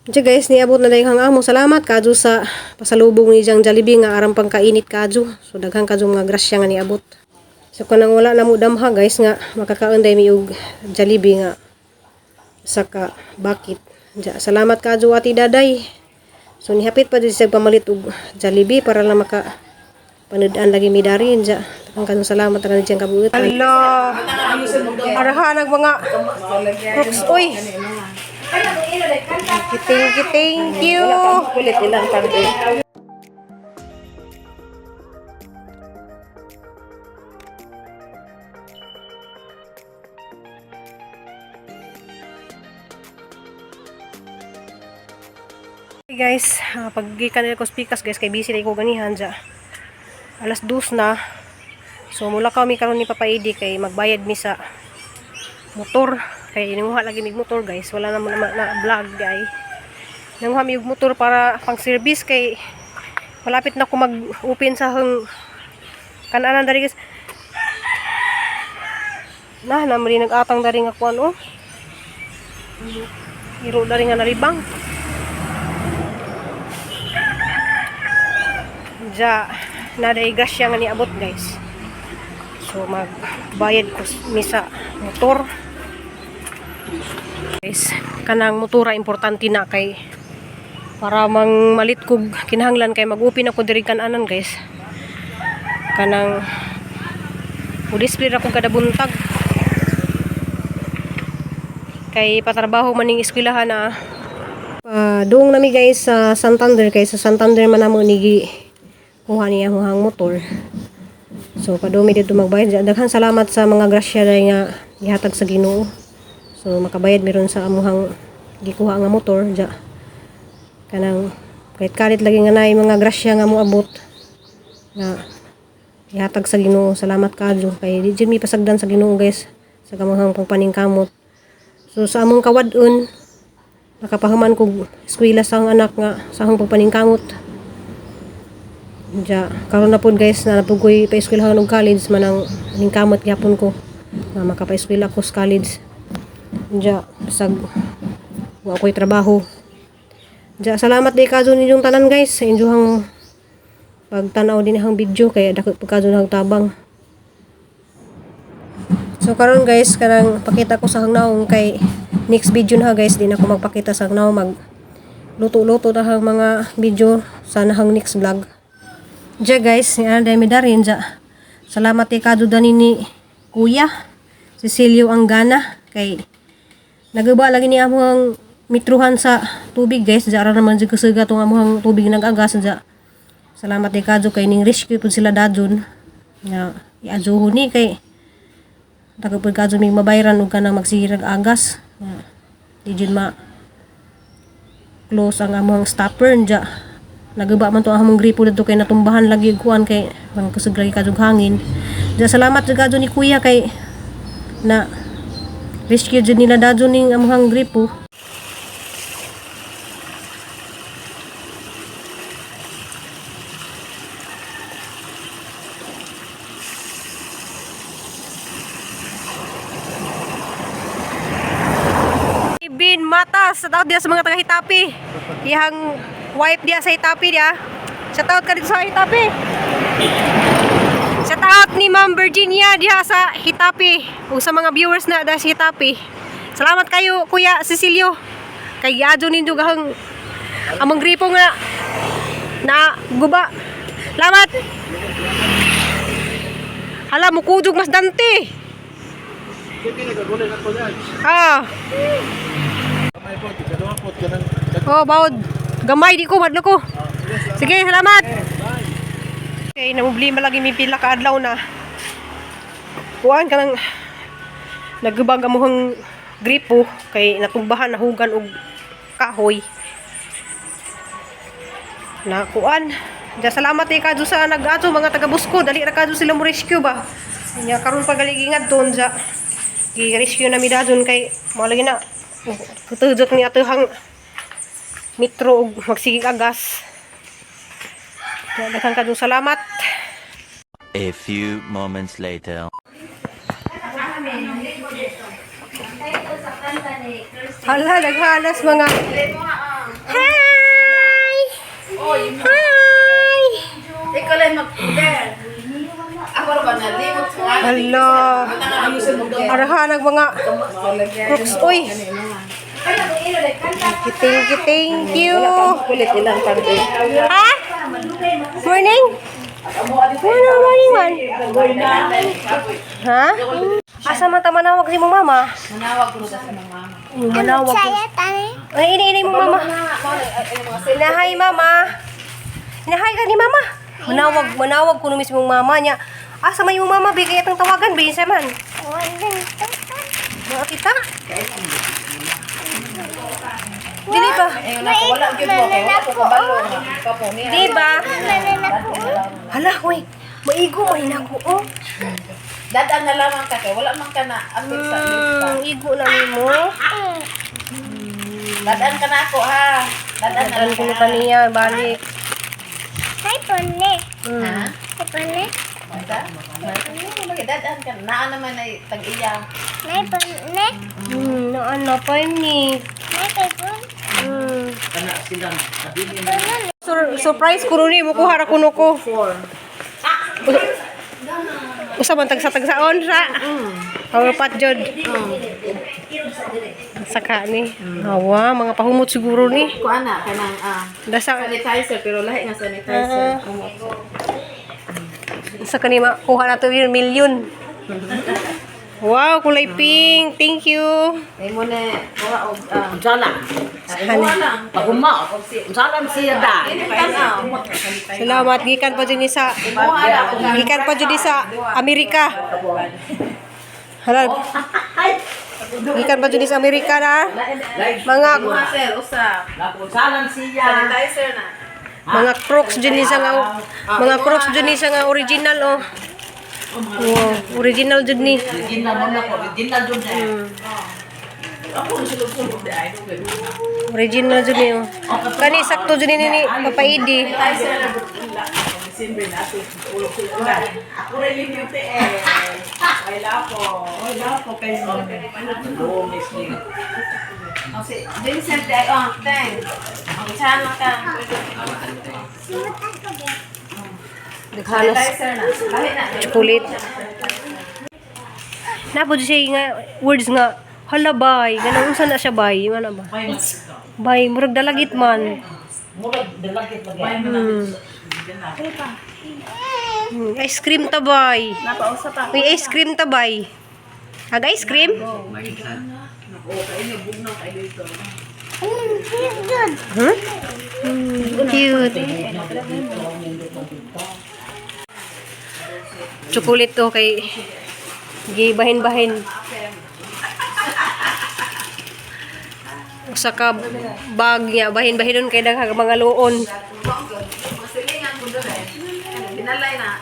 Diya guys, niabot na dahil hang amo. Salamat kadyo sa pasalubong ni Jang Jollibee nga aram pang kainit kadyo. So daghang kadyo mga grasya nga niabot. So kanang wala na mo damha guys nga makakaon day mi og Jollibee nga saka bakit. Diya, salamat kadyo, Ate Daday. So nihapit pa jud siya pamalit og Jollibee para lang maka panudaan lagi mi dari. Diya, daghang kadyo salamat ra diyang kabuot. Ala. Arahan ang mga crooks oy. Thank you, thank you. Kulit ilang pang. Hey guys, pag gikan nila ko speakers guys kay busy na ko ganihan dya. 2:00 na. So mula kami karon ni Papa Edi kay magbayad mi sa motor. Kay ininguha lagi mig motor guys. Wala na mo na vlog di ay. Nanguha mi og motor para pang service kay malapit na ko mag-open sa hang kananan dari guys. Na, na rin nag-atang dari nga kuan oh. Iro dari nga naribang. Ja, naday grasya nga niabot guys. So magbayad ko mi sa motor. Guys, kanang motora importante na kay para mang malit kog kinahanglan kay mag-open ako diri kananan guys. Kanang mo-display ra ko kada buntag. Kay patrabaho maning eskwelahan na. Doong nami guys sa Santander kay sa Santander man namo nigi kuha niya ang motor. So padumi dito magbayad. Daghan salamat sa mga grasya dahil nga gihatag sa Ginoo. So makabayad meron sa amuhang gikuha nga motor ja. Kanang kahit kalit lagi nga naay mga grasya nga moabot nga gihatag sa Ginoo. Salamat kaadyo kay di jud mi pasagdan sa Ginoo guys sa kamuhang pagpaningkamot. So sa among kawad-on nakapahuman kog eskwela sa akong anak nga sa akong pagpaningkamot. Ja, karon na pod guys na napud ko'y paeskwelahan og college manang ningkamot gyapon ko nga makapaeskwela ko sa college. Ja, sag wa ko'y trabaho. Ja, salamat di kadyo ninyong tanan guys sa inyong pagtanaw din ang video kay dako pud kadyo nang tabang. So karon guys, kanang pakita ko sa hangnaong kay next video na guys, di na ako magpakita sa hangnaong, mag luto-luto na hang mga video sa nahang next vlog. Ja guys, ni dahil mi darin ja. Salamat kay kadyo dani ni Kuya Cecilio Anggana kay naguba lagi ni among mitruhan sa tubig guys. Ja ra naman jud kasuga tong among tubig nag-agas ja. Salamat kay kadyo kay ning rescue pud sila dadon. Nga iadyohon ni kay dako pud kadyo mig mabayran og kanang magsigirag agas. Nga di jud ma close ang among stopper ja. Naguba man to ang among gripo dito kay natumbahan lagi og kuan kay ang kusog lagi kadyo hangin. Ja, salamat jud kadyo ni Kuya kay na rescue jud nila dadon ning among gripo. Bin Matas, shout out diya sa mga taga Hitapi. Iyang wife diya sa Hitapi diya. Shout out ka dito sa Hitapi. Shout out ni Ma'am Virginia diha sa Hitapi ug sa mga viewers na diha sa Hitapi. Salamat kayo Kuya Cecilio. Kay giadyo ninyo gahang among gripo nga na guba. Salamat. Hala mukudog mas dante. Ah. Oh, bawod. Gamay di ko madlo ko. Sige, salamat. Okay, namubli lagi mi pila ka adlaw na. Kuan ka nang nagubag amuhang gripo kay natumbahan nahugan og kahoy. Na kuan. Ja, salamat eh kadyo sa nag-ato mga taga Busko, dali ra kadyo sila mo rescue ba. Nya karon pa gali gingad don ja. Gi-rescue na mi dadon kay mao lagi na kutudot ni atuhang metro og magsigig agas. Kaya daghan kadyo salamat. A few moments later. Hala, naghalas mga Ben, mag-Ben. Ako ra ba nalimot sa ngalan? Hala. Arahan ang mga crooks. Uy. Thank you, thank you. Kulit ilang pang Ha? Morning? Morning, morning man. Ha? Asa man ta manawag si mong mama? Manawag ko sa mga mama. Manawag. Ay, ini ini mong mama. Inahay mama. Inahay ka ni mama. Manawag, manawag kuno mismo mong mama niya. Asa man yung mama bi kay atong tawagan bi sa man. Mga kita. Dili ba? Ayun ako, wala gyud mo kay wala ko kabalo. Kapo niya. Di ba? Hala, hoy. Maigo man na ako, oh. Dadaan na lamang ka kay wala man ka na apil sa lista. Igo na nimo. Dadaan ka na ako ha. Dadaan na Dadaan lang ko ka. kaniya, balik. Ha? Unsa? Lagi dadaan ka. Naa naman ay tag-iya. Naano pa ni. Surprise kuno ni mo kuha ra kuno ko. Usa man tagsa-tagsaon sa. Ang pat jud. Saka ni. Awa, mga pahumot siguro ni. Kuan na kanang ah Dasa sanitizer pero lahi nga sanitizer. sa kanima kuha na to yun million. Wow, kulay pink. Thank you. Ay mo na kuha og ah Unsa na? Kuha lang. Paguma. Unsa lang siya da? Ini tanaw. Salamat gikan pa jud ni sa Kuha na og gikan pa jud ni sa Amerika. Halal. Gikan pa jud ni sa Amerika na. Mga Kuha sir usa. Unsa lang siya? Sanitizer na. mga Crocs jud ni sa nga mga Crocs jud ni sa nga original oh. Wow, original jud ni. Original mo na ko, original jud na. Original jud ni oh. Kani sakto jud ni ni Papa Idi. Sanitizer na. Oh, si Vincent ay oh, thank. Ang chana ka. Naghanas Sanitizer na. Lahi na. chocolate. Napo jud siya nga words nga hala bay, ganang unsa na siya bay, wala ba? Bay, murag dalagit man. Murag dalagit lagi. Ice cream ta bay. Napausa pa. May ice cream ta bay. Ag ice cream? Huh? Cute. Chocolate to kay gibahin-bahin. Usa ka bag niya bahin-bahinon kay daghang mga luon. Masilingan ko doon eh. Binalay na.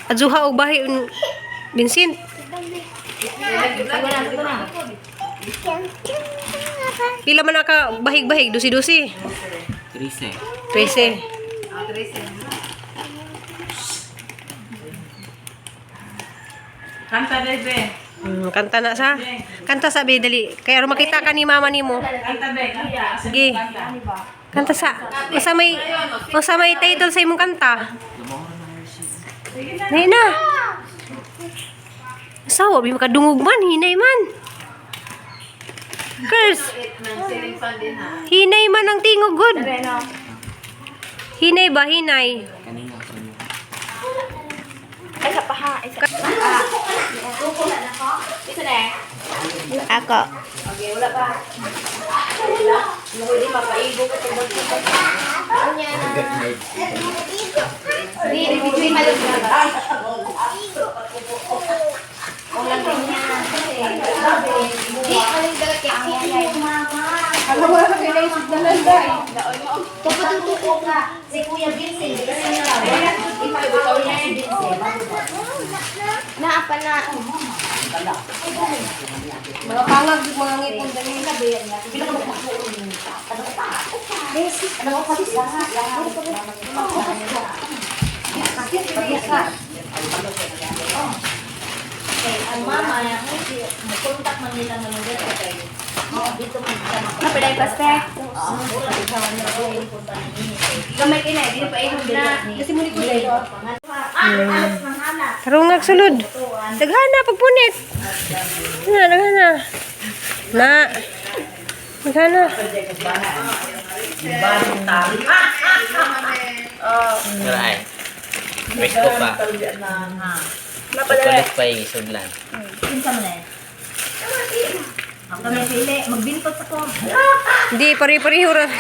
Adzuha og bahi Vincent. Pila man naka bahig-bahig dusi-dusi? 13. 13. Ah, Tracy. Kanta bebe. Kanta na sa. Kanta sa be dali. Kaya aron makita ka ni mama nimo. Kanta be, kanta. Sige. Kanta sa. Unsa may title sa imong kanta? Nay na. Sawa bi makadungog man hinay man. Curse. Ng siling fan din ha. Hinay man ang tingog good. Hinay ba hinay? Kanina sa inyo. Si Kuya Vincent, kasi na ipagutaw niya si Vincent. Naapa na. Mga pangag mga ngipon dali. Kay ang mama, mo-contact man nila man dito kay dito man siya Napilay paste. Mura ikaw na ko punta ni. Gamay kay na, di pa ilog na. Kasi muli ko dahil. Tarungag sulod. Daghana pagpunit. Na, daghana. Na. Daghana. Pero ay. Presko pa. Chocolate pa yung isudlan. Kinsa man eh? Ako may pili, magbintot sa ko. Di pare-pareho ra.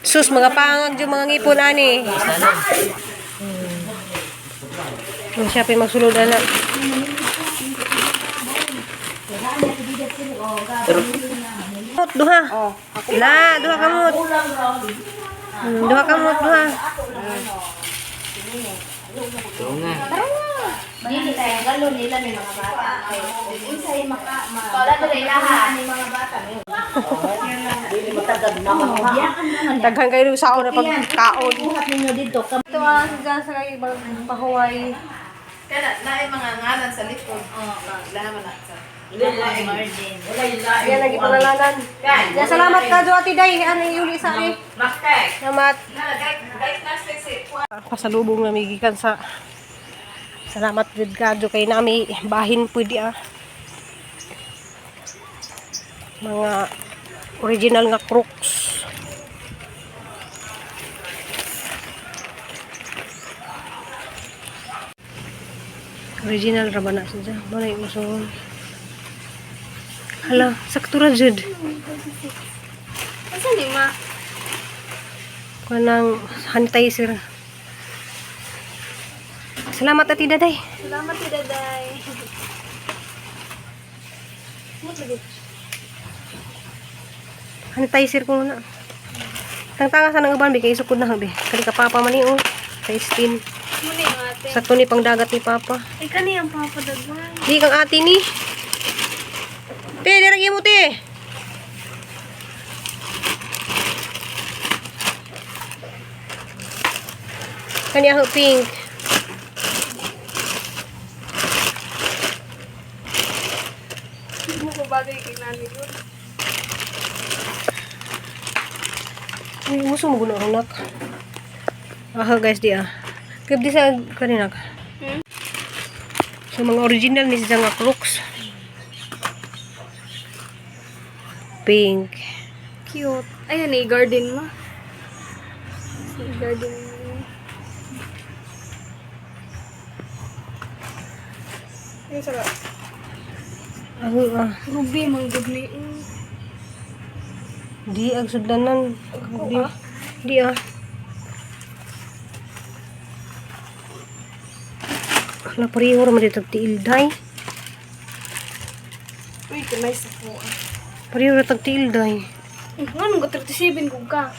Sus, mga pangag yung mga ngipon ani. Ang siya pa magsulod ana. Kamot, duha. La, duha kamot. Duha kamot, duha. Tarungan. Dili tayo galon nila ni mga bata. Kay unsay maka ma. Wala to ilaha ni mga bata. Dili matagad naman ha. Daghan kayo ng sao na pagkaon. Buhat ninyo dito. Ito ah, dyan sa kay pahuway. Kana naay mga ngalan sa likod. Oo, laha man na sa. Wala yung lain. Yan, lagi panalanan. Ya, salamat ka, Jo Ate Day. Ano yung yuli sa akin? Salamat. Pasalubong na may gikan sa Salamat jud ka Jo kay nami bahin pwede ah. Mga original nga Crocs. Original ra ba na siya? Malay mo so. Hala, sakto ra jud. Asa ni ma? Kanang sanitizer. Salamat Ate Daday. Salamat ti Daday. Sanitizer ko muna. Tangtanga sa nang uban, kay isukod na habi. Kali ka papa man ni oh. Size 10. Muna yung ate. Sakto ni pang dagat ni papa. Ay, kani ang papadagwan. Di kang ate ni. Te, dirag mo te. Kani ako pink. Hindi mo ko bagay kay nani ko. Uy, muso mo guna anak. Aha guys, di ah. Kaya di sa kanina. So mga original ni siya nga Crocs. Pink. Cute. Ayan eh, garden ma. Garden mo. Ay, sarap. Ano ah. Ruby, mang good ni. Di ag sudlanan. Di. Di ah. Ala pareho ra man dito tiil day. Uy, nice ako. Pareho ra tag tiil day. Ay, nga nung 37 kung ka.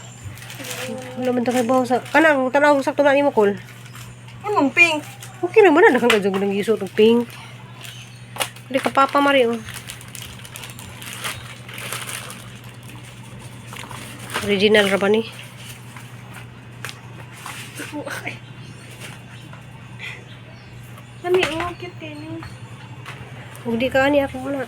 Wala man ta kay bawo sa kanang tanaw sakto na nimo kol. Anong pink? Okay naman na nakang kadjog ng giso tong pink. Di ka papa mari oh. Original ra ba ni? Ano oh, cute eh. Ug di ka ani ako na.